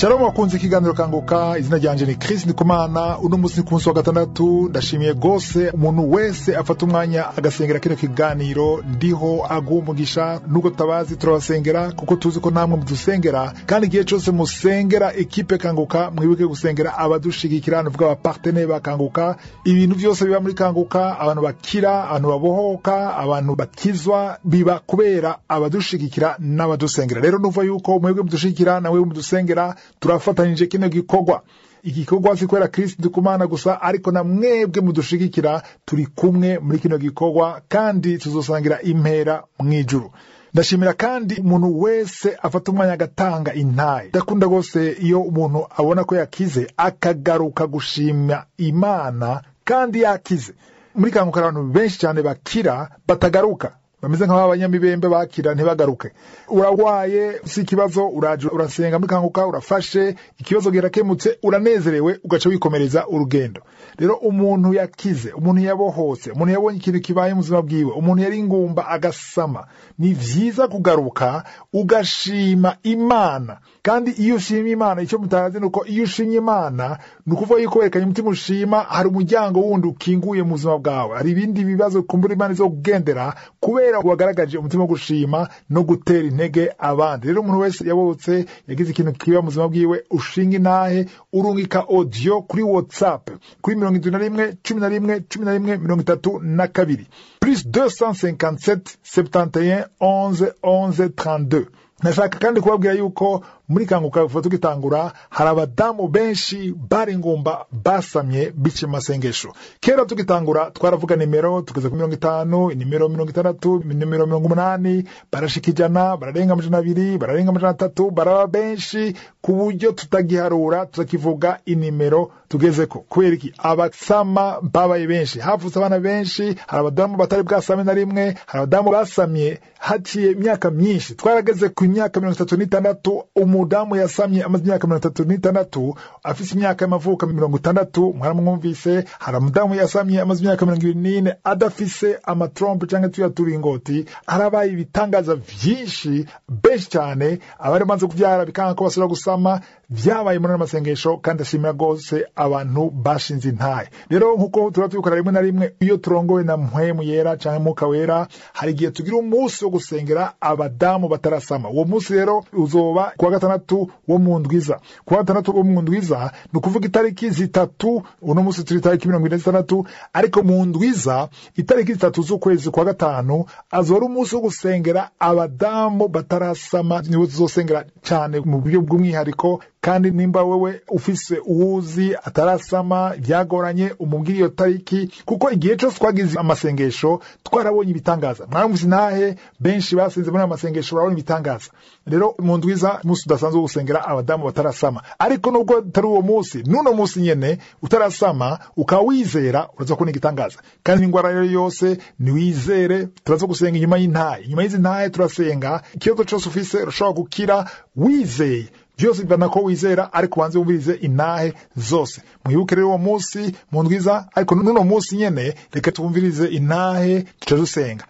Shalom wakunze ikiganiro Kanguka, izina ryanje ni Chris Ndikumana. Uno munsi ni ku munsi wa gatandatu, ndashimiye gose umuntu wese afata umwanya agasengera kino kiganiro. Ndiho aguha umugisha, nubwo tutabazi turabasengera kuko tuzi ko namwe mudusengera, kandi igihe cose musengera ekipe Kanguka mwibuke gusengera abadushigikira, nuvuga abapartenere ba Kanguka. Ibintu byose biba muri Kanguka, abantu bakira, abantu babohoka, abantu bakizwa, biba kubera abadushigikira n'abadusengera. Rero nuva yuko mwebwe mudushigikira nawe mudusengera, turafatanyije kino gikorwa. Igikorwa si kubera Kristo Ndikumana gusa, ariko na mwebwe mudushigikira turi kumwe muri kino gikorwa, kandi tuzosangira impera mw'ijuru. Ndashimira kandi umuntu wese afata umwanya agatanga intaye. Ndakunda rwose iyo umuntu abona ko yakize akagaruka gushima Imana kandi yakize. Muri Kanguka hari abantu benshi cyane bakira batagaruka, bameze nk'aho abanyamibembe bakira ntibagaruke. Urarwaye si ikibazo, uraje urasenga muri Kanguka, urafashe ikibazo kirakemutse, uranezerewe, ugaca wikomereza urugendo. Rero umuntu yakize, umuntu yabohotse, umuntu yabonye ikintu kibaye mu buzima bwiwe, umuntu yari ingumba agasama, ni vyiza kugaruka ugashima Imana. Kandi iyo ushima Imana, icyo mutazi nuko iyo ushimye Imana ni ukuvuga yuko werekanye umutima ushima, hari umuryango wundi ukinguye mu buzima bwawe, hari ibindi bibazo kumbura Imana izokugendera kubera wagaragaje umutima wo gushima no gutera intege abandi. Rero umuntu wese yabotse yagize ikintu kiba mu buzima bwiwe, ushinga intahe, urungika audio kuri WhatsApp kuri 71 11 11 32 plus 257 71 11 11 32. Nashaka kandi kubabwira yuko muri Kanguka kuva tugitangura hari abadamu benshi bari ingumba basamye biciye mu masengesho. Kera tugitangura twaravuga nimero, tugeze ku 50, nimero 60, nimero 80, barashika 100, bararenga 200, bararenga 300, baraba benshi ku buryo tutagiharura, tutakivuga inimero tugezeko. Kubera iki? Abasama babaye benshi, havutse abana benshi, hari abadamu batari bwasame na rimwe, hari abadamu basamye haciye imyaka myinshi. Twarageze ku myaka 36, umudamu yasamye amaze imyaka 36, afise imyaka y'amavuko 60, mwaramwumvise. Hari umudamu yasamye amaze imyaka 24 adafise amatrompe canke tuya turingoti. Harabaye ibitangaza vyinshi, benshi cyane abari bamaze kuvyara bikanga ko basubira gusama, vyabaye muri amasengesho. Kandi ashimira gose abantu bashinze intahe. Rero nkuko tuba tubikora rimwe na rimwe iyo turongowe na Mpwemu Yera canke Mwuka Wera, hari igihe tugira umunsi wo gusengera abadamu batarasama. Uwo munsi rero uzoba kuwa gatandatu wo mu ndwiza. Kuwa gatandatu wo mu ndwiza ni ukuvuga itariki 3, uno munsi turi itariki 46, ariko mu ndwiza itariki 3 z'ukwezi kwa gatanu azora umunsi wo gusengera abadamu batarasama. Nibo tuzosengera cyane mu buryo bw'umwihariko. Kandi nimba wewe ufise uwuzi atarasama byagoranye, umubwire iyo tariki, kuko igihe cyose twagize amasengesho twarabonye ibitangaza. Mwaramvise intahe benshi basenze muri amasengesho barabona ibitangaza. Rero mu ndwiza umunsi udasanzwe wo gusengera abadamu batarasama. Ariko nubwo atari uwo munsi, n'uno munsi nyene utarasama ukawizera uraza kubona igitangaza. Kandi ingwara rero yose niwizere, turaza gusenga inyuma y'intahe. Inyuma y'izi ntahe turasenga, ikibazo cyose ufise urashobora gukira wizeye. Byose bivana ko wizera, ariko ubanze wumvirize intahe zose. Mwibuke rero uwo munsi mu ndwiza, ariko n'uno munsi nyene reka twumvirize intahe tuce dusenga.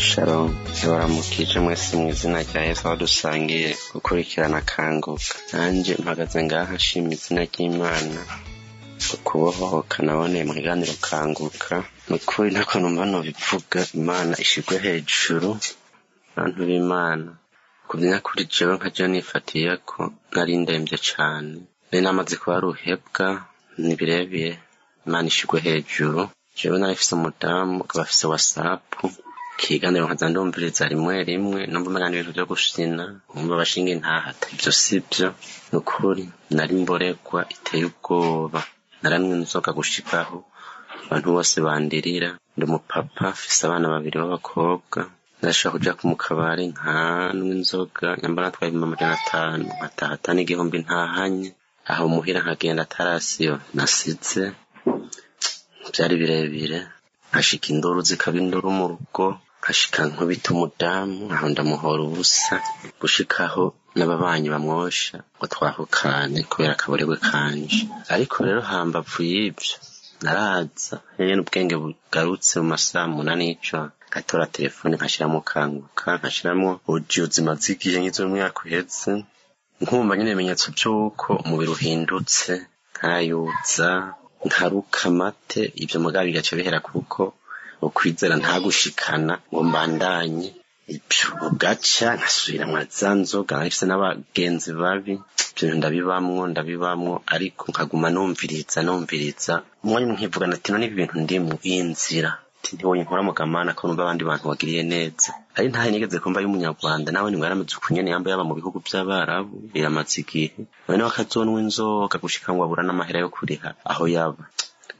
Shalom, ntibaramukije mwese mu izina rya Yesu aho dusangiye gukurikirana Kanguka. Nanjye mpagaze ngaha nshima izina ry'Imana ukubohoka naboneye mu kiganiro Kanguka. Ni ukuri ntako numva nobivuga, Imana ishirwe hejuru. Bantu b'Imana, ku by'ukuri jewe nka jewe nifatiye ko nari ndemvye cane, nari namaze kuba ruhebwa, ni birebire. Imana ishirwe hejuru. Jewe nari mfise umudamu akaba afise WhatsApp, ikiganiro nkaza ndumviriza rimwe rimwe, numva umenga n'ibintu vyo gushina, nkumva abashinga intaha ati ivyo sivyo. Ni ukuri nari mboregwa iteye ubwoba, naramwe inzoga gushikaho abantu bose bandirira. Ndi umupapa mfise abana babiri b'abakobwa, ndashobora kuja mu kabari nkanwa inzoga nyambara natwaye 500,000, nkataha ata n'igihumbi ntahanye, aho muhira nkagenda atarasiyo nasize. Vyari birebire, nkashika induru zikaba induru mu rugo, nkashika nkubita umudamu aho ndamuhora ubusa, gushikaho n'ababanyi bamwosha ngo twahukane kubera akaboregwe kanje. Ariko rero hambavu y'ivyo naraza nyene ubwenge bugarutse mu masaha 8 y'ijoro, Ngatora telefone nkashiramo Kanguka, nkashiramo audio zimaze igihe nk'iz'umwaka uheze, nkumva nyene ibimenyetso vy'uko umubiri uhindutse, nkayuza, nkaruka amate, ivyo mugabo bigaca bihera kuko ukwizera ntagushikana ngo mbandanye. Ibyo bugaca nkasubira mwa za nzoga, narifise n'abagenzi babi, ivyo bintu ndabibamwo ariko nkaguma numviriza umwanya umwe nkivugana ati none ibi bintu ndimwo, iyi nzira ntiwoyinkura mu gamana ko numva abandi bantu wagiriye neza. Ari ntahe nigeze kumva y'umunyarwanda nawe ni yaramaze ukunyene yambaye yaba mu bihugu by'abarabu biramaze igihe, none wakazonwa inzoga gushika ngo abura n'amahera yo kuriha aho yaba.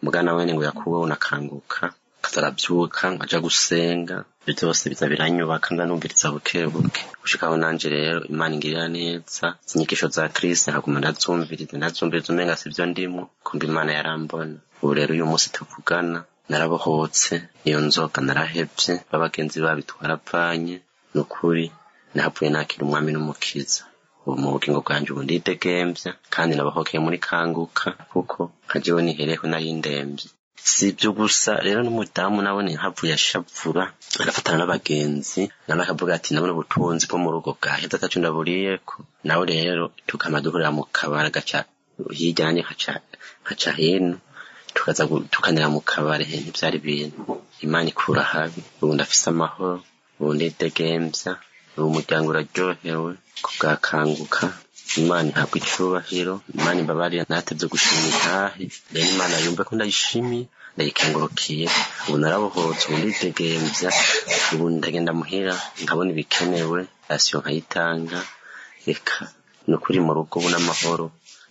Mugana wene ngo yakuweho nakanguka akazarabyuka ngo aja gusenga, ibyo byose biza biranyubaka, ndanumviriza buke buke gushika aho nanje rero Imana ingirira neza. Inyigisho za Kristo nkaguma ndazumviriza umenga sivyo ndimwo, kumva Imana yarambona. Ubu rero uyu munsi tuvugana narabohotse, iyo nzoga narahevye, babagenzi babi twarapfanye, nukuri nahavuye nakira umwami n'umukiza. Ubu mu bugingo bwanje ubu ndidegemvya, kandi nabohokeye muri Kanguka kuko nka jewe nihereho nari ndemvye. Si ibyo gusa rero, n'umudamu nawe ntihavuye ashavura, arafatana n'abagenzi, nawe akavuga ati nabona ubutunzi bwo mu rugo bwaheze ataco ndaburiyeko. Nawe rero tukama duhurira mu kabara, gaca hirya nanje nkaca hino, tukaza tukanira mu kabare. Ntivyari ibintu Imana ikura habi. Ubu ndafise amahoro, ubu ndidegemvya, ubu umuryango uraryohewe kubwa Kanguka. Imana ihabwa icubahiro, Imana imbabarire natevye gushima intahe, rero Imana yumve ko ndayishimiye, ndayikengurukiye. Ubu narabohotse, ubu ndidegemvya, ubu ndagenda muhira nkabona ibikenewe, rasiyo nkayitanga. Reka nukuri mu rugo ubu n'amahoro,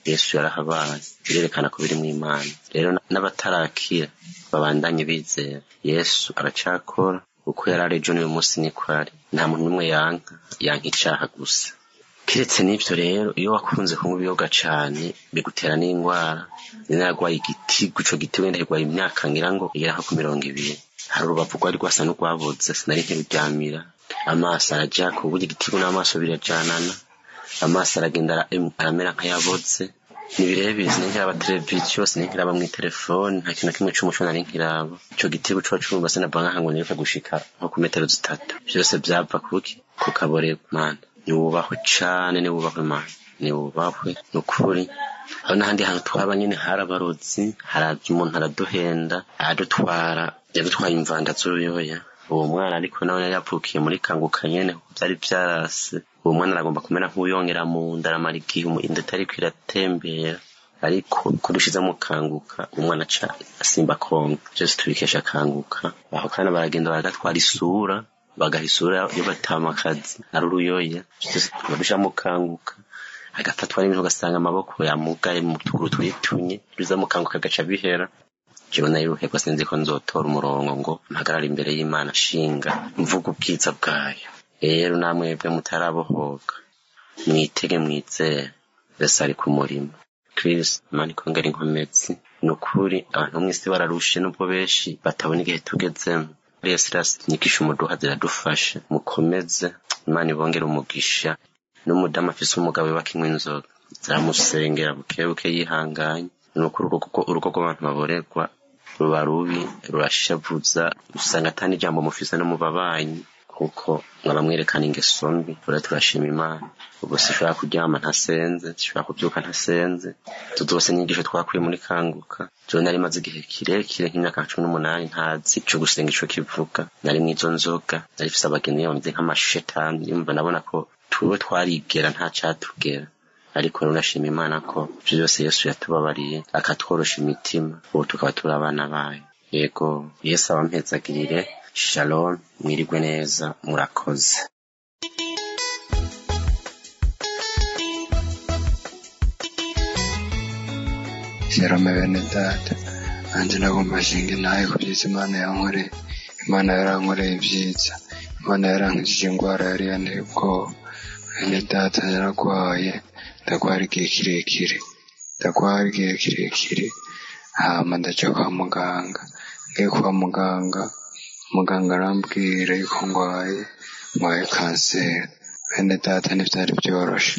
Yesu yarahabaye, birerekana ko biri mu Imana. Rero n'abatarakira babandanye bizera, Yesu aracakora uko yari ejo n'uyu munsi niko ari. Nta muntu n'umwe yanka icaha gusa. Kiretse n'ivyo rero, iyo wakunze kunywa ibiyoga cane bigutera n'ingwara. Naragwaye igitigu, ico gitigu ndakigwaye imyaka ngira ngo igera nko ku 20. Hari urubavu rwari rwasa n'urwaboze, sinari nkiruryamira, amaso arajako, burya igitigu n'amaso birajanana, amaso aragenda aramera nk'ayaboze. Ni birebire, sinari televiziyo, sinari nkiraba mw'itelefone, nta kintu na kimwe c'umuco nari nkiraba. Ico gitigu coba curumva sinava nkaha ngo niruke gushika nko ku metero 3. Vyose vyava kuki? Ku kaborerwa. Mana niwubahwe cane, niwubahwe Mana, niwubahwe nukuri. Aho n'ahandi hantu twaba nyene hari abarozi, haraza umuntu araduhenda, aradutwara, yadutwaye imvanda z'uruyoya. Uwo mwana ariko nawe yari yavukiye muri Kanguka nyene, kuko vyari vyarase. Uwo mwana aragomba kumera nk'uwiyongera mu nda, aramara igihe inda itariko iratembera, ariko ko dushize mu Kanguka umwana aca asimba konka. Vyose tubikesha Kanguka. Aho kandi baragenda baragatwara isura, bagaha isura yo batamakazi ari uruyoya. Vyose tubisha mu Kanguka, agafatwa n'ibintu ugasanga amaboko yamugaye mu tuguru turitunye, biza mu Kanguka gaca bihera. Jewe nariruhebwa, sinzi ko nzotora umurongo ngo mpagarare imbere y'Imana shinga mvuga ubwiza bwayo. Rero namwebwe mutarabohoka, mwitege mwizere, Yesu ari ku murimo. Kristo Imana ikongera inkomezi. Nukuri abantu mw'isi bararushe, nubwo benshi batabona igihe tugezemo. Yesu inyigisho umuduha ziradufasha, mukomeze, Imana ibongere umugisha. N'umudamu afise umugabo wakinywa inzoga, ziramusengera buke buke yihanganye. Nukuri urugo rw'abantu baborerwa ruba rubi, rurashavuza, usanga atani ijambo mufise no mu babanyi, kuko mwaba mwerekana ingeso mbi. Rero turashima Imana, ubu sinshobora kuryama ntasenze, sinshobora kuvyuka ntasenze. Izo zose inyigisho twakuye muri Kanguka. Jewe nari maze igihe kirekire nk'imyaka 18 ntazi ico gusenga ico kivuga. Nari mw'izo nzoga, nari mfise abagenzi bameze nk'amashetani, yumva nabona ko tuwe twarigera nta catugera. Ariko rero ndashima Imana ko ivyo vyose Yesu yatubabariye, akatworosha imitima, ubu tukaba turi abana bayo. Yego, Yesu abampezagirire. Shalom, mwirigwe neza, murakoze. Shalom bene data, nanje nagomba nshinge nawe ku byiza Imana yankoreye. Imana yarankoreye ibyiza, Imana yarankijije ingwara yari yanteye ubwoba. Bene data, yaragwaye, ndagwara igihe kirekire, hama ndaja kwa muganga. Ngiye kwa muganga, muganga arambwira yuko ngwaye kanseri. Bene data, ntivyari vyoroshe.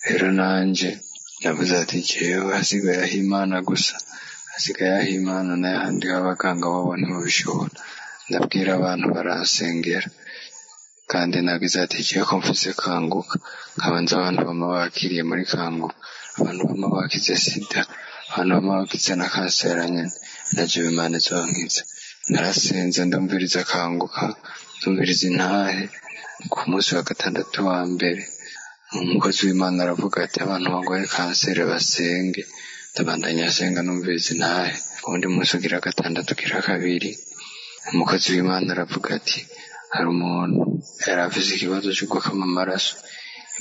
Rero nanje navuze ati jewe hasigaye aho Imana gusa, hasigaye aho Imana, n'ayandi abaganga bobo ntibabishobora. Ndabwira abantu baransengera, kandi nagize ati igiye ko mfise Kanguka, nkabanza abantu bama bakiriye muri Kanguka, abantu bama bakize sida, abantu bama bakize na kanseri nyene, naje Imana izonkiza. Narasenze ndumviriza Kanguka, ndumviriza intahe. Ku munsi wa gatandatu wa mbere, umukozi w'Imana aravuga ati abantu barwaye kanseri basenge. Ndabandanya asenga numviriza intahe. Uwundi munsi ugira gatandatu ugira kabiri, umukozi w'Imana aravuga ati hari umuntu yari afise ikibazo cyo gukama amaraso,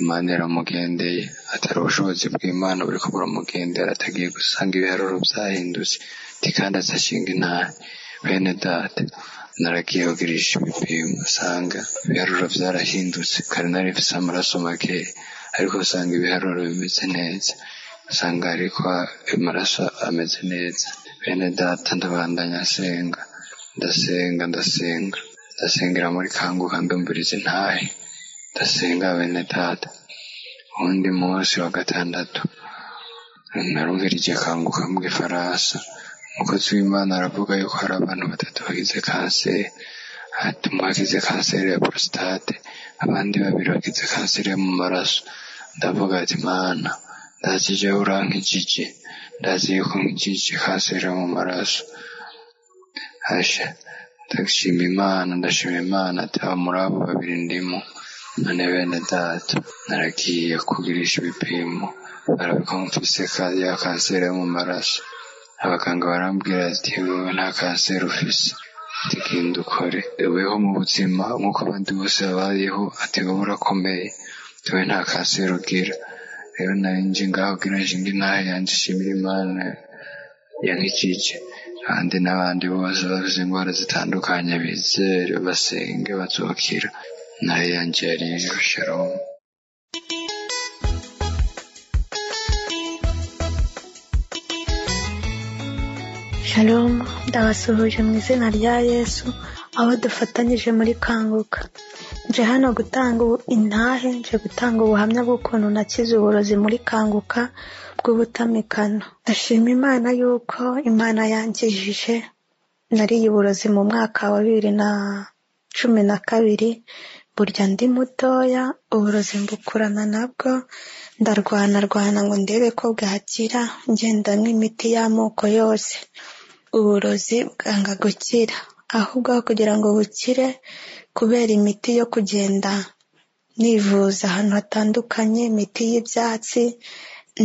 Imana iramugendeye, atari ubushobozi bw'Imana buriko buramugendera, atagiye gusanga ibiharuro vyahindutse, ati kandi azashinga intahe. Bene data, naragiye kugirisha ibipimo usanga ibiharuro vyarahindutse, kare nari mfise amaraso makeya, ariko usanga ibiharuro bimeze neza, usanga ariko amaraso ameze neza. Bene data, ndabandanya nsenga, ndasenga, ndasenga, ndasengera muri Kanguka, ndumviriza intahe, ndasenga bene data. Uwundi munsi wa gatandatu narumvirije Kanguka mu gifaransa, umukozi w'Imana aravuga yuko hari abantu batatu bagize kanseri, ati umwe agize kanseri ya prostate, abandi babiri bagize kanseri yo mu maraso. Ndavuga ati Mana, ndazi jewe urankijije, ndazi yuko nkijije kanseri yo mu maraso. Asha, ndashima Imana, ndashima Imana ati abo muri abo babiri ndimo. None bene data, naragiye kugirisha ibipimo, barabika mfise ya kanseri yo mu maraso. Abaganga barambwira ati wewe nta kanseri ufise, ati genda ukore ubeho mu buzima nk'uko abandi bose babayeho, ati wowe urakomeye, ati wewe nta kanseri ugira. Rero nari nje ngaho kugira nshinge intahe yanje nshimire Imana yankijije, kandi n'abandi bose bafise ingwara zitandukanye bizere basenge bazokira. Intahe yanje yari iyo. Shalom. Shalom, ndabasuhuje mu izina rya Yesu, abo dufatanyije muri Kanguka. Nje hano gutanga intahe, nje gutanga ubuhamya bw'ukuntu nakize uburozi muri Kanguka bw'ubutamikano. Ndashima Imana yuko Imana yankijije. Nariye uburozi mu mwaka wa 2012, burya ndi mutoya, uburozi mbukurana nabwo, ndarwana rwana ngo ndebe ko bwakira, ngenda nywa imiti y'amoko yose. Uburozi bwanga gukira, ahubwo aho kugira ngo bukire, kubera imiti yo kugenda nivuza ahantu hatandukanye, imiti y'ibyatsi,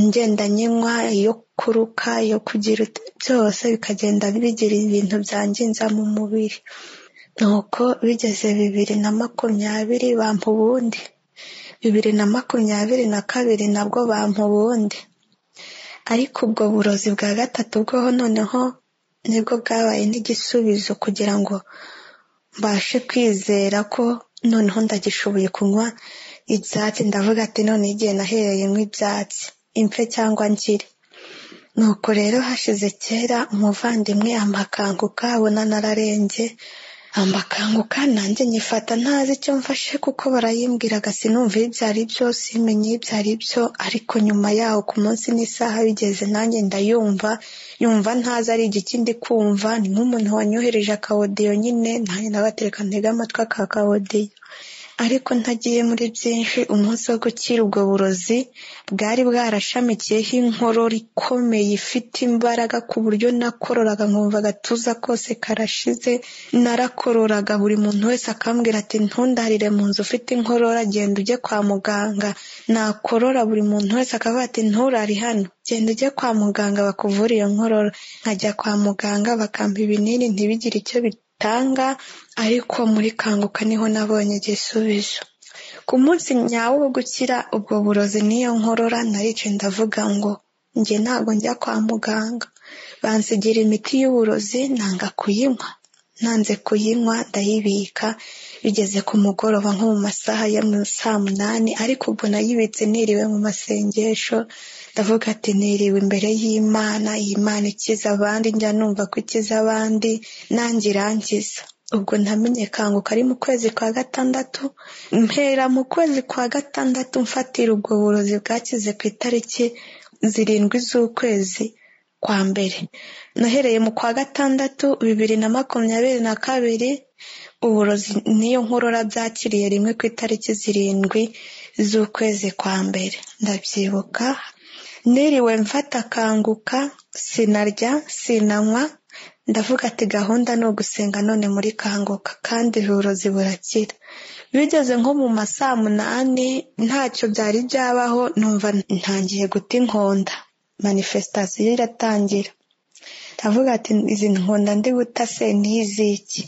ngenda nyinywa, iyo kuruka, iyo kugira byose bikagenda bigira ibintu byangiza mu mubiri. Nuko bigeze 2020 bampa ubundi, 2022 nabwo bampa ubundi. Ariko ubwo burozi bwa gatatu bwoho noneho nibwo bwabaye n'igisubizo kugira ngo mbashe kwizera ko noneho ndagishoboye kunywa ibyatsi. Ndavuga ati none igihe nahereye nywa ibyatsi, impfe cyangwa nkire. Nuko rero hashize kera umuvandimwe ampa Kanguka, abona nararembye, ampa Kanguka, nanjye nyifata ntazi icyo mfashe kuko barayimbwiraga sinumva ibyo ari byo, simenye ibyo ari byo. Ariko nyuma yaho ku munsi n'isaha bigeze nanjye ndayumva, yumva ntazi ari igiki ndi kumva, ni nk'umuntu wanyohereje akawodiyo nyine, nanjye nabatereka ntege amatwi aka kawodiyo. Ariko ntagiye muri byinshi, umunsi wo gukira ubwo burozi bwari bwarashamikiyeho inkorora ikomeye ifite imbaraga, ku buryo nakororaga nkumva agatuza kose karashize. Narakororaga buri muntu wese akambwira ati ntundarire mu nzu ufite inkorora, genda ujye kwa muganga. Nakorora buri muntu wese akavuga ati nturare hano, genda ujye kwa muganga bakuvure iyo nkorora. Nkajya kwa muganga bakampa ibinini ntibigire icyo bitanga, ariko muri Kanguka niho nabonye igisubizo. Ku munsi nyawo wo gukira ubwo burozi n'iyo nkorora, naricaye ndavuga ngo njye ntabwo njya kwa muganga, bansigira imiti y'uburozi nanga kuyinywa. Nanze kuyinywa ndayibika, bigeze ku mugoroba nko mu masaha ya saa 8, ariko ubwo nayibitse niriwe mu masengesho. Ndavuga ati niriwe imbere y'Imana, iyi Mana ikiza abandi, njya numva ko ikiza abandi, nanjye irankiza. Ubwo ntamenye Kanguka ari mu kwezi kwa gatandatu, mpera mu kwezi kwa gatandatu mfatira ubwo burozi bwakize ku itariki 7 z'ukwezi kwa mbere. Nahereye mu kwa gatandatu 2022, uburozi n'iyo nkorora byakiriye rimwe ku itariki 7 z'ukwezi kwa mbere. Ndabyibuka niriwe mfata Kanguka, sinarya sinanywa, ndavuga ati gahunda ni ugusenga none muri Kanguka, kandi uburozi burakira. Bigeze nko mu ma saa 8 ntacyo byari byabaho, numva ntangiye guta inkonda, manifestation iratangira. Ndavuga ati izi nkonda ndi guta se ni iziki?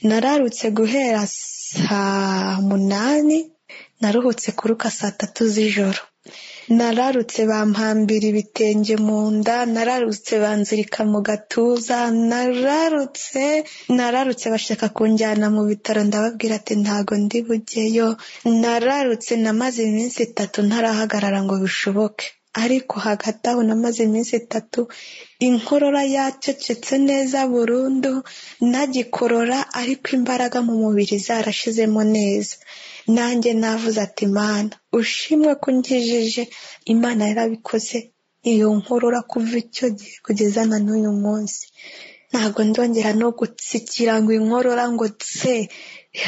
Nararutse guhera saa 8, naruhutse kuruka saa 3 z'ijoro. Nararutse bampambira ibitenge mu nda, nararutse banzirika mu gatuza, nararutse bashaka kunjyana mu bitaro, ndababwira ati ntago ndi bujyeyo. Nararutse namaze iminsi 3 ntarahagarara ngo bishoboke, ariko hagati aho namaze iminsi 3 inkorora yacecetse neza burundu, nagikorora ariko imbaraga mu mubiri zarashizemo neza. Nanjye navuze ati Mana ushimwe ko unkijije. Imana yarabikoze, iyo nkorora kuva icyo gihe kugeza na n'uyu munsi ntago ndongera no gutsikira ngo inkorora ngo tse,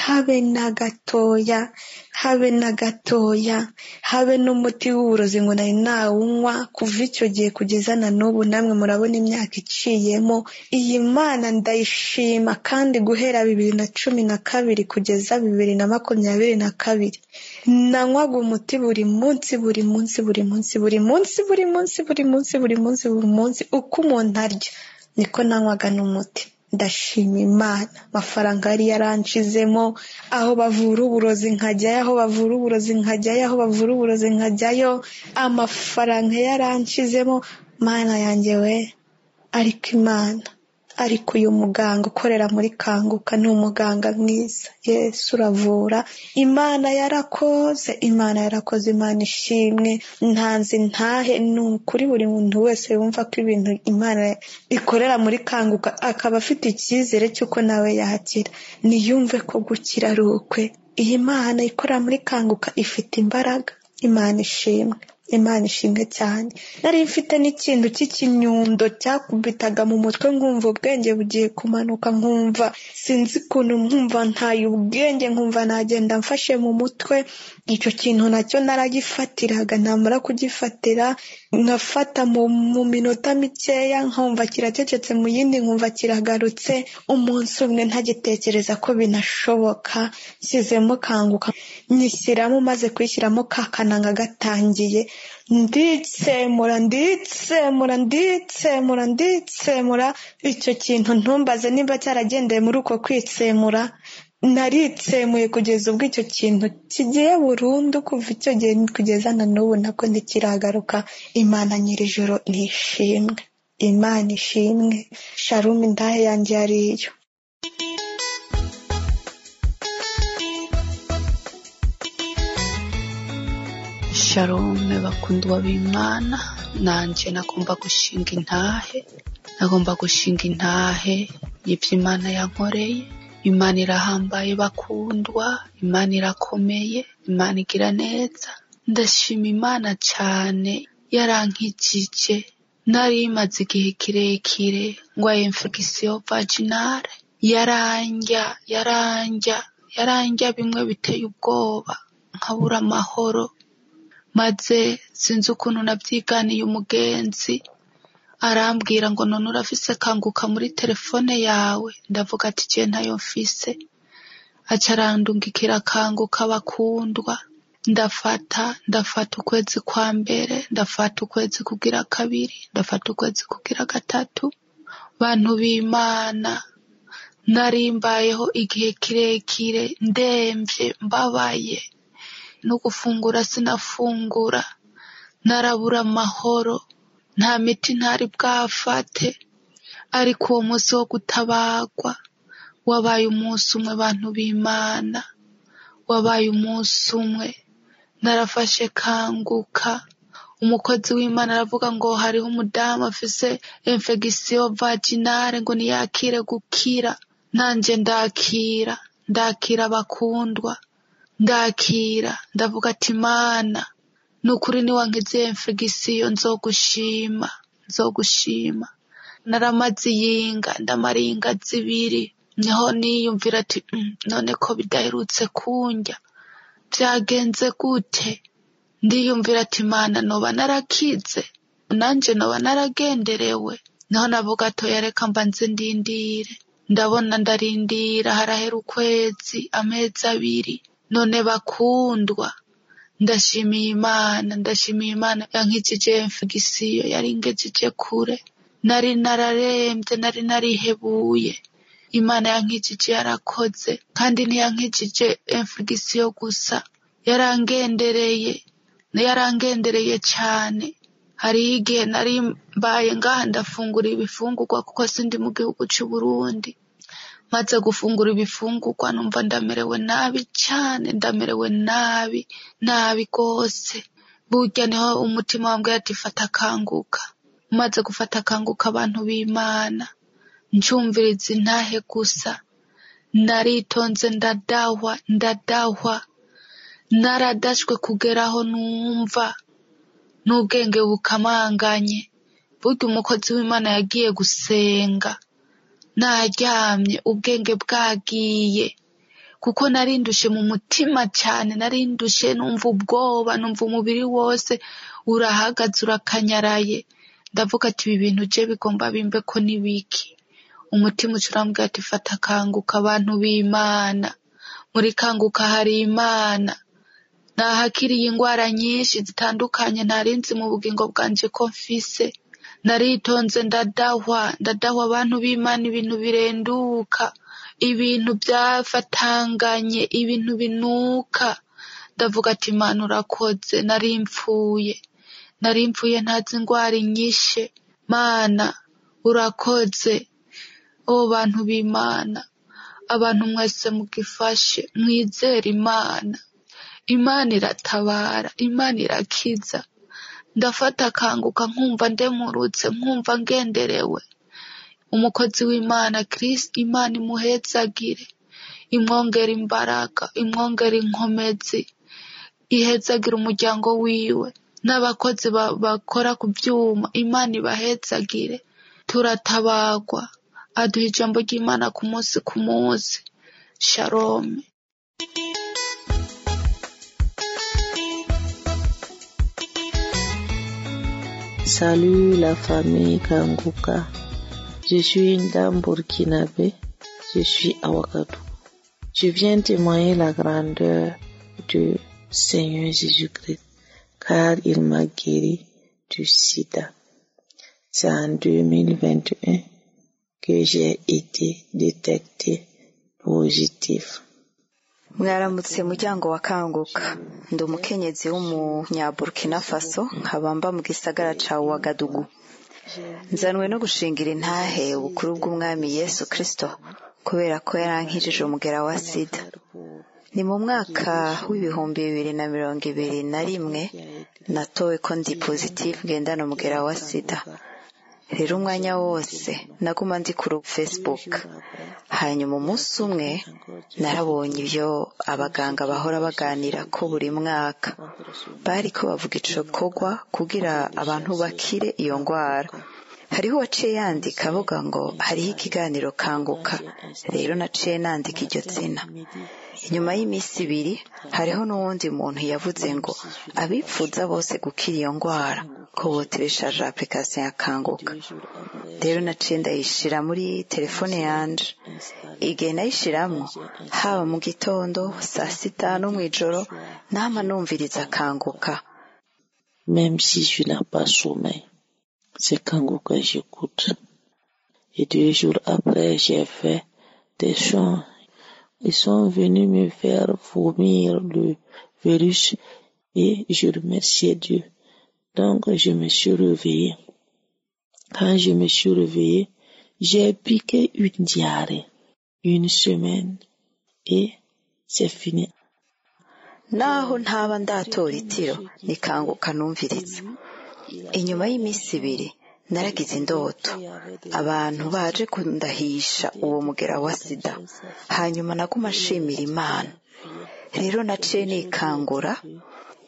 habe na gatoya, habe na gatoya, habe n'umuti w'uburozi ngo nari nawunywa. Kuva icyo gihe kugeza na n'ubu, namwe murabona imyaka iciyemo. Iyi Mana ndayishima, kandi guhera 2012 kugeza 2022 nanywaga umuti buri munsi, buri munsi, buri munsi, buri munsi, buri munsi, buri munsi, buri munsi, buri munsi, uko umuntu arya niko nanywaga n'umuti. Ndashima Imana, amafaranga yari yaranshizemo, aho bavura uburozi nkajyayo, aho bavura uburozi nkajyayo, aho bavura uburozi nkajyayo, amafaranga yaranshizemo. Mana yanjye we, ariko Imana, ariko uyu muganga ukorera muri Kanguka ni umuganga mwiza. Yesu uravura. Imana yarakoze, Imana yarakoze, Imana ishimwe. Ntanzi ntahe, ni ukuri buri muntu wese wumva ko ibintu Imana ikorera muri Kanguka akaba afite icyizere cy'uko nawe yakira, niyumve ko gukira ari ukwe. Iyi Mana ikorera muri Kanguka ifite imbaraga. Imana ishimwe, Imana ishimwe cyane. Nari mfite n'ikintu cy'ikinyundo cyakubitaga mu mutwe, nkumva ubwenge bugiye kumanuka, nkumva sinzi ukuntu, nkumva ntaye ubwenge, nkumva nagenda mfashe mu mutwe. Icyo kintu nacyo naragifatiraga, namara kugifatira nkafata mu minota mikeya nkumva kiracecetse, mu yindi nkumva kiragarutse. Umunsi umwe ntagitekereza ko binashoboka, nshyizemo Kanguka, nyishyiramo, maze kuyishyiramo kakananga gatangiye, nditsemura, nditsemura, nditsemura, nditsemura. Icyo kintu ntumbaze niba cyaragendeye muri uko kwitsemura, naritsemuye kugeza ubwo icyo kintu kigiye burundu. Kuva icyo gihe kugeza na n'ubu nabwo ntikiragaruka. Imana nyir'ijoro nishimwe, Imana ishimwe. Shalom, indahe yanjye yariyo. Shalom bakundwa b'Imana, nanje nagomba gushinga intahe, nagomba gushinga intahe y'ivyo Imana yankoreye. Imana irahambaye bakundwa, Imana irakomeye, Imana igira neza. Ndashima Imana cyane, yarankijije. Nari imaze igihe kirekire ngwaye infection vaginale, yarandya yarandya yarandya bimwe biteye ubwoba, nkabura amahoro. Maze sinzi ukuntu nabyiganiye umugenzi, arambwira ngo none urafise Kanguka muri telefone yawe? Ndavuga ati je ntayo mfise. Aca arandungikira Kanguka bakundwa, ndafata ukwezi kwa mbere, ndafata ukwezi kugira kabiri, ndafata ukwezi kugira gatatu. Bantu b'Imana, narimbayeho igihe kirekire ndemvye, mbabaye, no gufungura sinafungura, narabura amahoro, nta miti ntari bwafate. Ariko uwo munsi wo gutabagwa wabaye umunsi umwe, bantu b'Imana, wabaye umunsi umwe. Narafashe Kanguka, umukozi w'Imana aravuga ngo hariho umudamu afise infection vaginale ngo niyakire gukira. Nanje ndakira, ndakira bakundwa, ndakira. Ndavuga ati Mana, nukuri niwankize infection nzogushima. Nzogushima. Naramaze iyinga, ndamara iyinga zibiri, niho niyumvira ati none ko bidaherutse kundya byagenze gute? Ndiyumvira ati Mana, noba narakize, nanje noba naragenderewe. Niho navuga atoya reka mbanze ndindire. Ndabona ndarindira, harahera ukwezi, amezi abiri. None bakundwa, ndashimiye Imana, ndashimiye Imana yankijije infegisiyo yari ingejeje kure. Nari nararembye, nari narihebuye. Imana yankijije, yarakoze, kandi ntiyankijije infegisiyo gusa, yarangendereye, yarangendereye cyane. Hariho igihe nari mbaye ngaha ndafungura ibifungurwa kuko sindi mu gihugu cy'u Burundi. Maze gufungura ibifungurwa numva ndamerewe nabi cyane, ndamerewe nabi nabi rwose. Burya niho umutima wambwiye ati fata akanguka. Maze gufata akanguka, abantu b'Imana, ncumviriza intahe gusa, naritonze ndadahwa, ndadahwa, naradashwe kugeraho numva n'ubwenge bukamanganye. Burya umukozi w'Imana yagiye gusenga naryamye, ubwenge bwagiye, kuko narindushe mu mutima cyane, narindushe numva ubwoba, numva umubiri wose urahagaze, urakanyaraye. Ndavuga ati ibi bintu je bigomba bimbe ko nibiki? Umutima uca urambwira ati fata akanguka, abantu b'Imana, muri kanguka hari Imana. Nahakiriye ingwara nyinshi zitandukanye ntarinzi mu bugingo bwanje ko mfise. Naritonze ndadahwa, ndadahwa, abantu b'Imana, ibintu birenduka, ibintu byafatanganye, ibintu binuka. Ndavuga ati Imana urakoze, nari mpfuye, nari mpfuye ntazi ingwara inyishe. Mana urakoze. O bantu b'Imana, abantu mwese mugifashe, mwizere Imana. Imana iratabara, Imana irakiza. Ndafata akanguka nkumva ndemurutse, nkumva ngenderewe. Umukozi w'Imana Chris, Imana imuhezagire, imwongere imbaraga, imwongere inkomezi, ihezagire umuryango wiwe n'abakozi bakora ku byuma, Imana ibahezagire. Turatabagwa, aduha ijambo ry'Imana ku munsi ku munsi. Shalom. Salut la famille Kanguka. Je suis une dame burkinabé. Je suis à Ouagadougou. Je viens témoigner la grandeur du Seigneur Jésus-Christ, car il m'a guéri du sida. C'est en 2021 que j'ai été détecté positif. Mwaramutse muryango wa Kanguka. Ndi umukenyezi w'umunyaburkina Faso, nkaba mba mu gisagara ca Ouagadougou. Nzanwe no gushingira intahe ubukuru bw'umwami Yesu Kristo, kubera ko yarankijije umugera wa sida. Ni mu mwaka w'2021 natowe ko ndi positive, ngendana umugera wa sida. Rero umwanya wose naguma ndi kuri Facebook. Hanyuma umunsi umwe narabonye ibyo abaganga bahora baganira ko buri mwaka, bariko bavuga ico kogwa kugira abantu bakire iyo ngwara. Hariho uwaciye yandika avuga ngo hariho ikiganiro Kanguka. Rero naciye nandika iryo zina. Inyuma y'iminsi ibiri hariho n'uwundi muntu yavuze ngo abipfuza bose gukira iyo ngwara ko botereshaje application ya Kanguka. Rero naciye ndayishira muri telefone yanje. Igihe nayishiramwo, haba mu gitondo, saa sita no mw'ijoro, nama numviriza Kanguka. Même si je n'ai pas sommeil, c'est Kanguka que j'écoute. Et 2 jours après, j'ai fait des chants. Ils sont venus me faire vomir le virus et je remerciais Dieu. Donc, je me suis réveillée. Quand je me suis réveillée, j'ai piqué une diarrhée. Une semaine et c'est fini. Naho ntaba ndatora itiro, nikanguka numviriza. Inyuma y'iminsi ibiri naragize indoto, abantu baje kundahisha uwo mugera wa sida. Hanyuma naguma nshimira Imana. Rero naciye nikangura.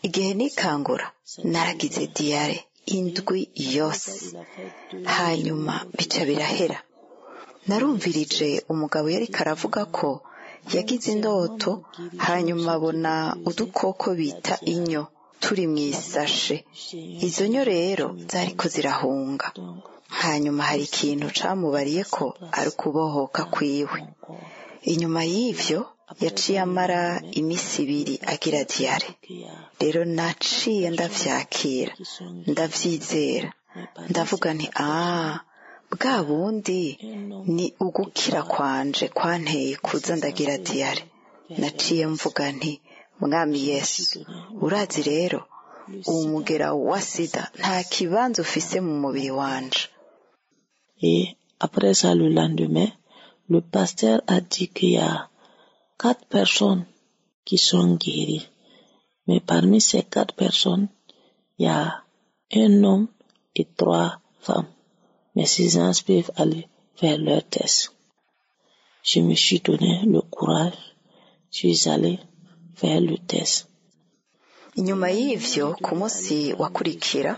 Igihe nikangura naragize diyare Indwi yose, hanyuma bica birahera. Narumvirije umugabo yariko aravuga ko yagize indoto, hanyuma abona udukoko bita inyo turi mu isashe. Izo nyo rero zariko zirahunga. Hanyuma hari ikintu camubariye ko ari ukubohoka kwiwe. Inyuma y'ivyo yaciye amara imisi 2 agira diyare. Rero naciye ndavyakira, ndavyizera, ndavuga nti bwa bundi ni ugukira kwanje kwanteye kuza ndagira diyare. Naciye mvuga nti Mwami Yesu, urazi rero umugera wa sida nta kibanza ufise mu mubiri wanje. Et après ça, le lendemain, le pasteur a dit qu'il y a 4 personnes qui sont guéries. Mais parmi ces 4 personnes, il y a un homme et 3 femmes. Mais ces gens peuvent aller faire leur test. Je me suis donné le courage. Je suis allée faire le test. Inyuma y'ivyo, ku munsi wakurikira,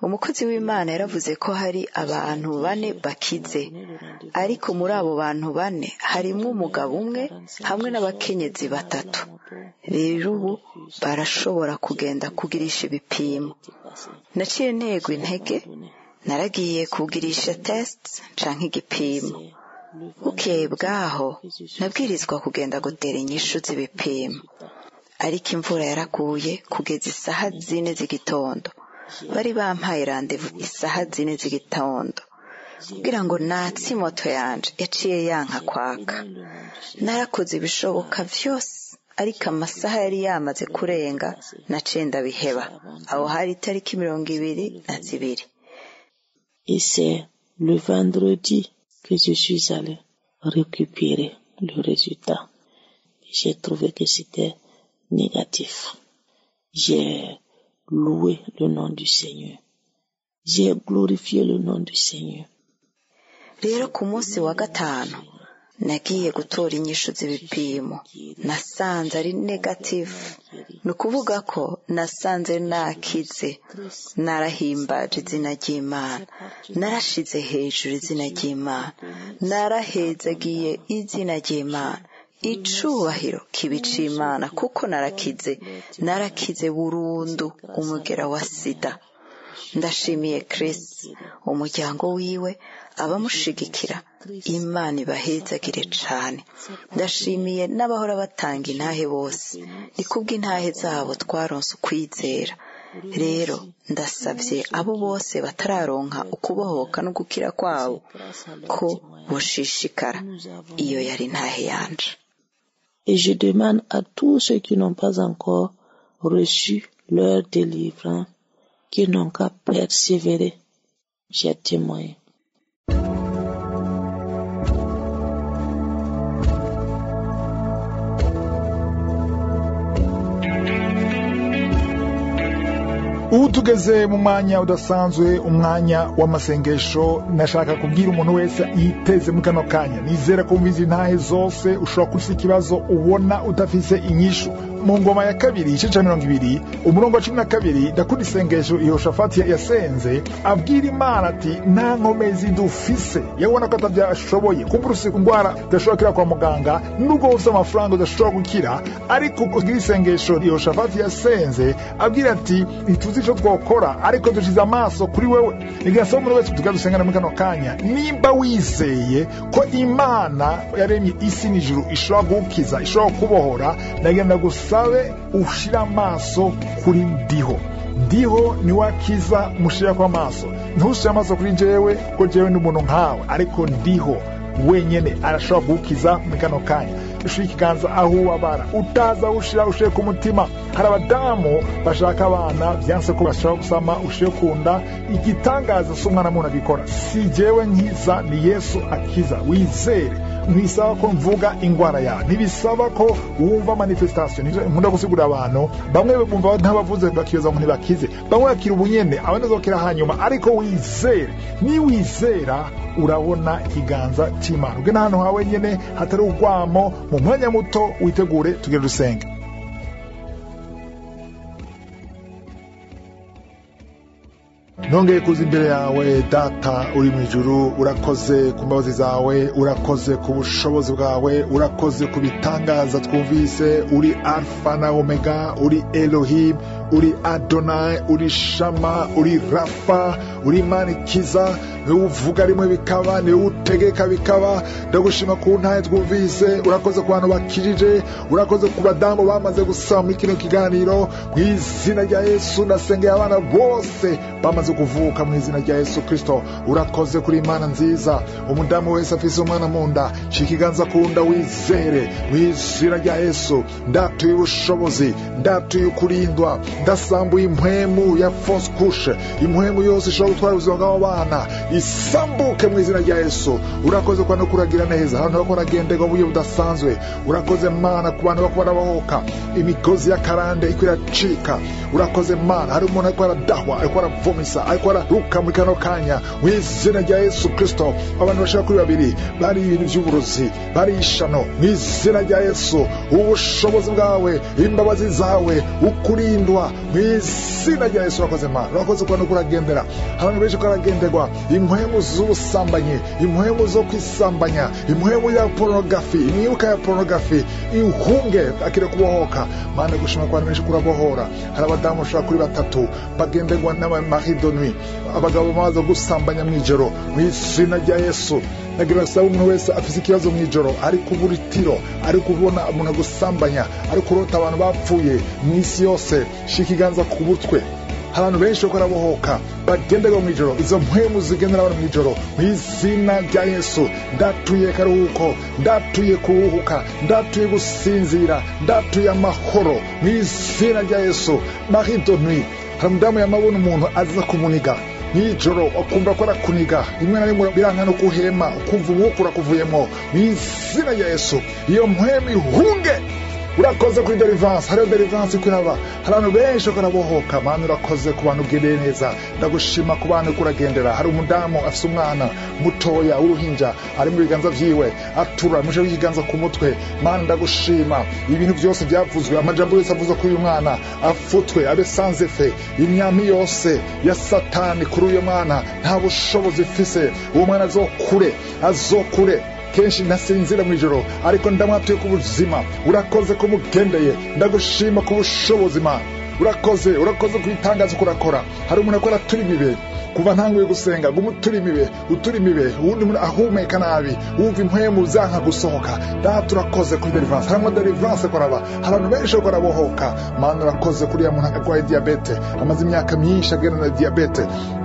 umukozi w'Imana yaravuze ko hari abantu 4 bakize, ariko muri abo bantu 4 harimwo umugabo umwe hamwe n'abakenyezi 3. Rero ubu barashobora kugenda kugirisha ibipimo. Naciye ntegwa intege, naragiye kugirisha test canke igipimo. Bukeye bwaho nabwirizwa kugenda gutera inyishu z'ibipimo, ariko imvura yaraguye kugeza isaha 4 z'igitondo. Bari bampaye rendez-vous isaha 4 z'igitondo kugira ngo natse moto yanje yaciye yanka kwaka. Narakoze ibishoboka vyose, ariko amasaha yari yamaze kurenga, naciye ndabiheba. Aho hari itariki 22. Et c'est le vendredi que je suis allée récupérer le résultat. J'ai trouvé que c'était négatif. J'ai loué le nom du Seigneur. J'ai glorifié le nom du Seigneur. Rero ku munsi wa gatanu nagiye gutora inyishu z'ibipimo, nasanze ari negative. Ni ukuvuga ko nasanze nakize. Narahimbaje izina ry'Imana, narashize hejuru izina ry'Imana, narahezagiye izina ry'Imana. Icubahiro kibica Imana, kuko narakize, narakize burundu umugera wa sida. Ndashimiye Chris, umuryango wiwe, abamushigikira. Imana ibahezagire cane. Ndashimiye n'abahora batanga intahe bose, ni kubw'intahe zabo twaronse ukwizera. Rero ndasabye abo bose batararonka ukubohoka no gukira kwabo ko boshishikara. Iyo yari intahe yanje. Et je demande à tous ceux qui n'ont pas encore reçu leur délivrance, qui n'ont qu'à persévérer. J'ai témoigné. Ubu tugeze mu mwanya udasanzwe, umwanya w'amasengesho. Nashaka kubwira umuntu wese yiteze muri kano kanya, nizera ko wumvise intahe zose. Ushobora kuba ikibazo ubona udafise inyishu. Mu ngoma ya kabiri igice ca 20 umurongo wa 12, ndakunda isengesho Yehoshafati yasenze abwira Imana ati nta nkomezi dufise. Yabona ko atavyashoboye, kumbura ufise ingwara udashobora gukira kwa muganga, nubwo ufise amafaranga udashobora gukira, ariko ugira isengesho Yehoshafati yasenze abwira ati ntituzi ico twokora, ariko dushize amaso kuri wewe. Nigasaba umuntu wese tugaze dusengana muri kano kanya, nimba wizeye ko Imana yaremye isi n'ijuru ishobora gukiza, ishobora kubohora, ndagenda gusa sabe ushira amaso kuri Ndiho. Ndiho ni wakiza, mushira kwa maso. Ntushira amaso kuri jewe, ko jewe ndi umuntu nkawe, ariko Ndiho wenyene arashobora gukiza muri kano kanya. Ushira ikiganza aho ubabara, utaza ushira, ushire ku mutima. Hari abadamu bashaka abana vyanse ko bashobora gusama, ushire kunda. Igitangaza si umwana muntu agikora, si jewe nkiza, ni Yesu akiza. Wizere. Ntibisaba ko mvuga ingwara yawe, ntibisaba ko wumva manifestation. Nkunda gusigura abantu, bamwe bumva ntabavuze bakibaza ngo ntibakize, bamwe bakira ubunyene, abandi bazokira hanyuma, ariko wizere. Niwizera urabona ikiganza c'Imana. Ugende ahantu hawe nyene hatari urwamo, mu mwanya muto witegure tugere dusenge. Nongeye kuza imbere yawe Data uri mu ijuru, urakoze ku mbabazi zawe, urakoze ku bushobozi bwawe, urakoze ku bitangaza twumvise. Uri Alfa na Omega, uri Elohim, uri Adonai, uri Shama, uri Rafa, uri Imana ikiza, niwe uvuga rimwe bikaba, niwe utegeka bikaba. Ndagushima ku ntahe twumvise, urakoze ku bantu bakijije, urakoze ku badamu bamaze gusaba muri kino kiganiro. Mu izina rya Yesu ndasengeye abana bose bamaze kuvuka mu izina rya Yesu Kristo. Urakoze kuri Imana nziza. Umudamu wese afise umwana mu nda, shika ikiganza ku nda wizere mu izina rya Yesu. Ndatuye ubushobozi, ndatuye ukurindwa, ndasambuye impwemu ya fausse couche, impwemu yose ishobora gutwara ubuzima bw'abo bana isambuke mu izina rya Yesu. Urakoze kwa no kuragira neza abantu bako baragenderwa mu buryo budasanzwe. Urakoze Mana ku bantu bako barabohoka imigozi y'akarande iko iracika. Urakoze Mana, hari umuntu ariko aradahwa, ariko aravomisa, ariko araruka muri kano kanya mu izina rya Yesu Kristo. Abantu bashaka kuri babiri bari ibintu by'uburozi, bari ishano mu izina rya Yesu. Ubushobozi bwawe, imbabazi zawe, ukurindwa mu izina rya Yesu. Urakoze Mana, urakoze kwa no kuragendera abantu benshi ko baragenderwa impwemu z'ubusambanyi, impwemu zo kwisambanya, impwemu ya pornografi, imyuka ya pornografi ihunge akire kubohoka. Mana, gushima kwa benshi kurabohora. Hari abadamu bashobora kuri batatu bagenderwa n'aba-mari de nuit, abagabo bamaze gusambanya mw'ijoro mu izina rya Yesu. Nagira saba umuntu wese afise ikibazo mw'ijoro, ari kubura itiro, ari kubona umuntu agusambanya, ari kurota abantu bapfuye mu isi yose, shika ikiganza ku butwe. Hari abantu benshi bako barabohoka bagenderwa mw'ijoro, izo mpwemu zigendera abantu mw'ijoro mu izina rya Yesu. Ndatuye karuhuko, ndatuye kuruhuka, ndatuye gusinzira, ndatuye amahoro mu izina rya Yesu. Marie de nuit, hari umudamu yamabona umuntu aza kumuniga mw'ijoro, akumva ko arakuniga, rimwe na rimwe biranka no kuhema, ukumva umwuka urakuvuyemo. Mu izina rya Yesu iyo mpwemu ihunge. Urakoze kuri deliverance, hariyo deliverance ikuraba, hari abantu benshi bako barabohoka. Mana, urakoze ku bantu ugendeye neza, ndagushima ku bantu kuragendera. Hari umudamu afise umwana mutoya w'uruhinja ari mu biganza vyiwe, atura muje w'ikiganza ku mutwe. Mana, ndagushima, ibintu byose byavuzwe, amajambo yose avuzwe kuri uyu mwana afutwe abe sans effet. Imyami yose ya Satani kuri uyu mwana nta bushobozi ifise. Uwo mwana azokure, azokure. Kenshi ntasinzira mw'ijoro, ariko ndamwatuye ku buzima. Urakoze ko mugendeye, ndagushima ku bushobozi Mana. Urakoze, urakoze ku bitangazo kurakora. Hari umuntu akora turi mibe kuva ntanguye gusenga, guma utura imibe, utura imibe, uwundi muntu ahumeka nabi, wumva impwemu zanka gusohoka. Data, urakoze kuri deliverance, harimo deliverance koraba, hari abantu benshi bako barabohoka. Mana, urakoze kuri ya muntu arwaye diabete, amaze imyaka myinshi agenda na diabete.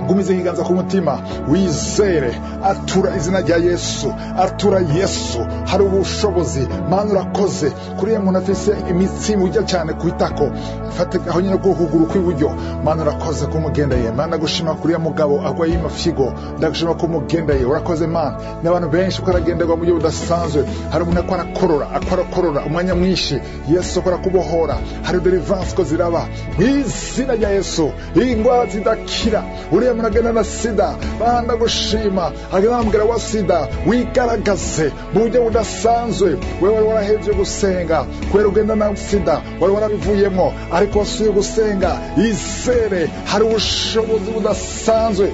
Gumize ikiganza ku mutima, wizere, atura izina rya Yesu, atura Yesu, hari ubushobozi. Mana, urakoze kuri ya muntu afise imitsi mujya cyane ku itako, fate aho nyine ku kuguru kw'iburyo. Mana, urakoze kumugendeye. Mana, gushima kuri ya mugabo agwaye amafyigo, ndagushima ko umugendeye. Urakoze Mana, n'abantu benshi ko aragenderwa mu buryo budasanzwe. Hari umuntu akora akorora, akora akorora umwanya mwinshi, Yesu akora kubohora. Hari deliverance ko ziraba mu izina rya Yesu. Ingwara zidakira, uriya muntu agenda na sida, Mana gushima, agenda namubwira wa sida, wigaragaze mu buryo budasanzwe. Wewe wari warahevye gusenga kubera ugenda na sida, wari warabivuyemo, ariko wasubiye gusenga, izere, hari ubushobozi budasanzwe.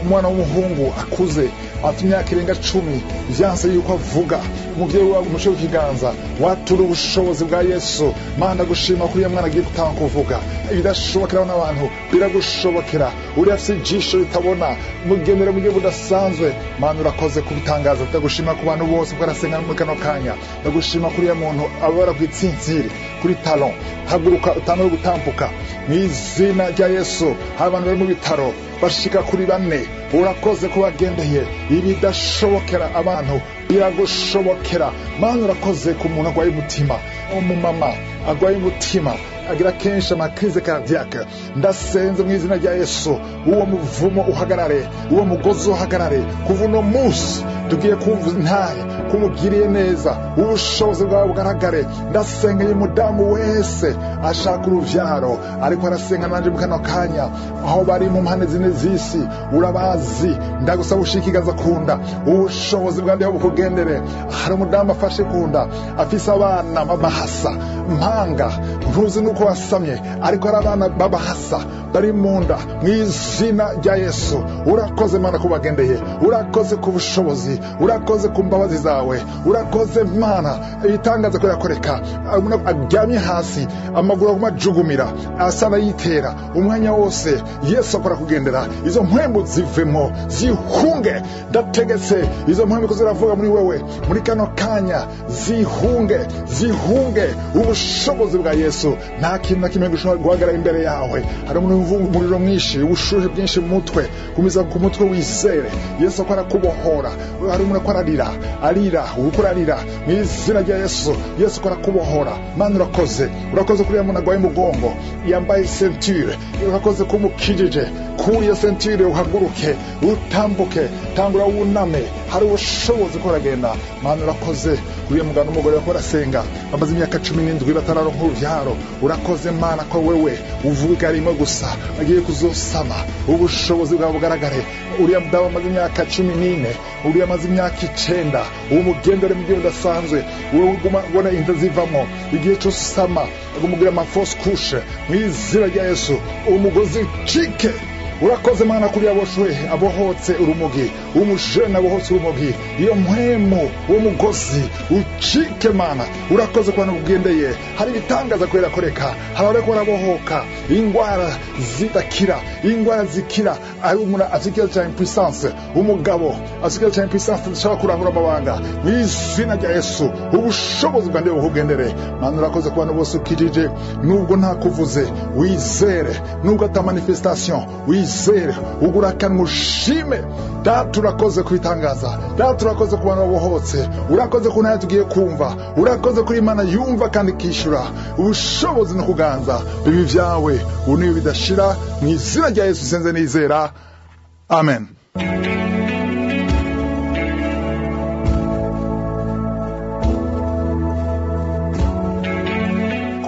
Umwana w'umuhungu akuze afite imyaka irenga 10, vyanse yuko avuga, umuvyeyi wawe umushe w'ikiganza, watura ubushobozi bwa Yesu. Mana, gushima kuri ya mwana agiye gutanga kuvuga, ibidashobokera n'abantu biragushobokera. Uri afise ijisho ritabona, mugendere mu buryo budasanzwe. Mana, urakoze kubitangaza. Ndagushima ku bantu bose ko arasenga muri kano kanya. Ndagushima kuri ya muntu ababara kwitsinziri kuri talon, haguruka utangure gutambuka mu izina rya Yesu. Hari abantu bari mu bitaro bashika kuri 4, urakoze ko bagendeye, ibidashobokera abantu biragushobokera. Mana, urakoze ku muntu agwaye umutima, umumama agwaye umutima agira kenshi amakrize cardiaque. Ndasenze mu izina rya Yesu, uwo muvumo uhagarare, uwo mugozi uhagarare. Kuva uno munsi tugiye kumva intahe kumugiriye neza, ubushobozi bwawe bugaragare. Ndasengeye umudamu wese ashaka uruvyaro, ariko arasenga nanje mu kano kanya, aho bari mu mpande zine z'isi urabazi. Ndagusaba ushikigaza kunda, ubushobozi bwanjye bukugendere. Hari umudamu afashe kunda, afise abana babahasa mpanga, ntuzi nuko wasamye, ariko ari abana babahasa. bari mu nda, mu izina rya Yesu. Urakoze Mana ko bagendeye, urakoze ku bushobozi, urakoze ku mbabazi zawe, urakoze Mana ibitangaza ko yakoreka. Umuntu aryamye hasi, amaguru aguma ajugumira, asa n'ayitera umwanya wose, Yesu akora kugendera. Izo mpwembu zivemo, zihunge. Ndategetse izo mpwembu ko ziravuga muri wewe muri kano kanya, zihunge, zihunge ubushobozi bwa Yesu. Nta kintu na kimwe gishobora guhagarara imbere yawe. Hari umuntu wumva umuriro mwinshi, ubushuhe bwinshi mu mutwe, gumiza ku mutwe wizere Yesu ko arakubohora. Hari umuntu ko ararira, arira, uriko urarira, mu izina rya Yesu, Yesu ko arakubohora. Mana urakoze, urakoze kuri ya muntu agwaye umugongo, yambaye ceinture, urakoze ko umukijije. Kuri iyo ceinture uhaguruke, utambuke, tangura wuname, hari ubushobozi ko uragenda. Mana urakoze kuri iyo mugabo n'umugore bariko barasenga, bamaze imyaka 17 batararonka uruvyaro. Urakoze Mana ko wewe uvuga rimwe gusa, bagiye kuzosama, ubushobozi bwawe bugaragare. Uriya mudamu amaze imyaka 14, uriya amaze imyaka 9, uwo mugendere mu gihe udasanzwe, wewe uguma ubona inda zivamo igihe cyose usama, aguma ama fausse couche, mu izina rya Yesu umugozi ucike. Urakoze Mana kuri aboshwe abohotse urumogi, umujene abohotse urumogi, iyo mpwemu uwo mugozi ucike Mana. Urakoze ku bantu ugendeye, hari ibitangaza kubera koreka, hari abariko barabohoka ingwara zidakira, ingwara zikira. Ari umuntu afite ikibazo cya impuissance, umugabo afite ikibazo cya impuissance adashobora kurangura amabanga, mu izina rya Yesu ubushobozi bwa ndewe bukugendere. Mana urakoze ku bantu bose ukijije, nubwo ntakuvuze wizere, nubwo ata manifestation wizere, ugura akanwa ushime. Data urakoze kubitangaza, Data urakoze ku bantu babohotse, urakoze ku ntaya tugiye kumva, urakoze kuri Imana yumva kandi ikishyura. Ubushobozi no kuganza bibi byawe ubu niyo bidashira, mu izina rya Yesu senze nizera, amen.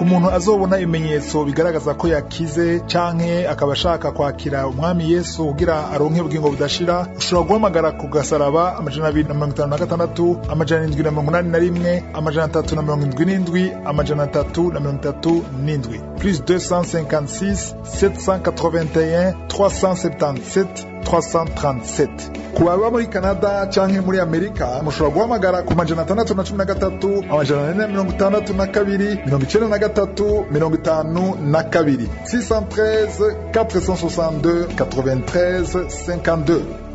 Umuntu azobona ibimenyetso bigaragaza ko yakize canke akaba ashaka kwakira umwami Yesu kugira aronke ubugingo budashira, ushobora guhamagara ku gasaraba 256 781 377 337 plus 256 781 377 337. Ku baba muri Canada canke muri Amerika, mushobora guhamagara ku 613 462 93 52 613 462 93 52.